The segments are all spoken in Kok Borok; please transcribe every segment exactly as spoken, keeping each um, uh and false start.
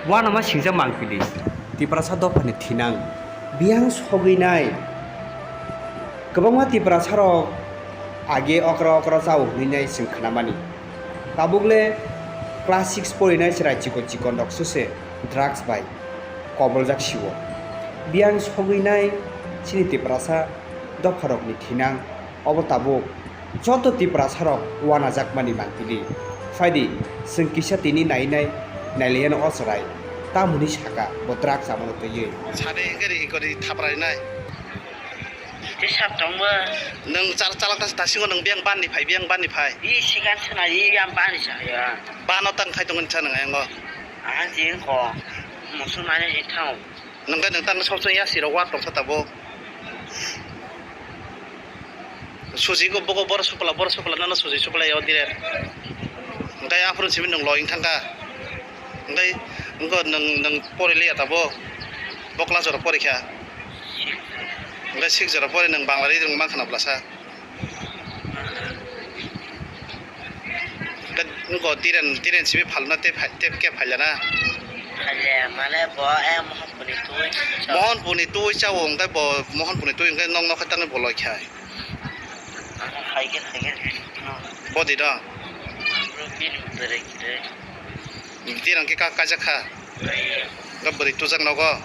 Uanama singcha mangpili, Tiprasa dophani thinang biyang sogwinai. Kwbangma Tiprasarok age okra okra chao hwnwi nai chwng khnamani. Tabukle class six porinai chwrai chikon chikon rok suse drugs bai koboljak sio. Biyang sogwinai chini Tiprasa dopharokni thinang. Obo tabuk joto Tiprasarok uanajakmani mangpili. Phaidi, chwng kisa tini nainai nailaiano o chwrai. Tamoni saka bo drugs chamano twiwi. Sade hwnkhe ri kori thaprai nai. Tei sap tongma. Nwng chal-, chalak tas-, tasingo nwng biyang banni phai, biyang banni phai. I sigan swnai, i yang banni sa ya. Bano tang khai tongmani sa nwng ayango. Ang jing ko. Musulmani jing thang. Nwng khe nwng tang sok sok yasi rok war tongsa tabuk. Suji ko bogo boro sukla, boro sukla, nono suji sukla yo dire. Hwnkhe aphuru simi nwng loging thangkha. Hwnkhe wngkha nwng, nwng pori liya tabuk. Bo class jora porikha. Hwnkhe six jora pori nwng Bangla reading mankha na blasa. Nugo Diren, Diren simi phalna tei phai-, tei khe phailana. Phaile mane bo e Mohanpurni twi. Mohanpurni twi chao, hwnkhe bo Mohanpurni twi hwnkhe nok nokha tangwi bo loi khai. Ano phaikhe phaikhe. Bodi do. Bini bwrwi kwrwi. Diren khe ka-, kaijak kha. Hwnkhe bwrwi tujak nogo.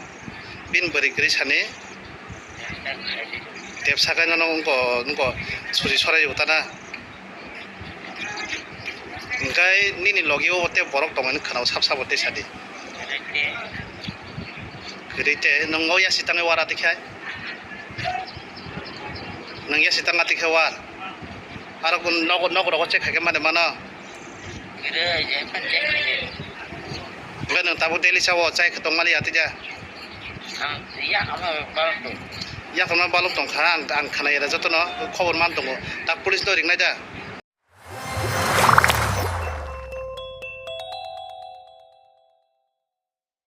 Bini bwrwi kwrwi sani. Tep sakai nono wngko, wngko suri sorai utana. Hwnkhe nini logi o tei borok tongmani khwnao sap sabo tei sadi. Kwrwi tei nwng o yasi tangwi wara tei khai. Nwng yasi tanga tei khe war. Aro kun nogo, nogo rogo check khaikhe mane mano. Hwnkhe nwng tabuk daily sao chai khe tongmani ya tei ja. Ang yakama balok tong. Yakama balok tongkha, ang, ang khanai da jotono khobor man tongo. Tak police no ringnai da.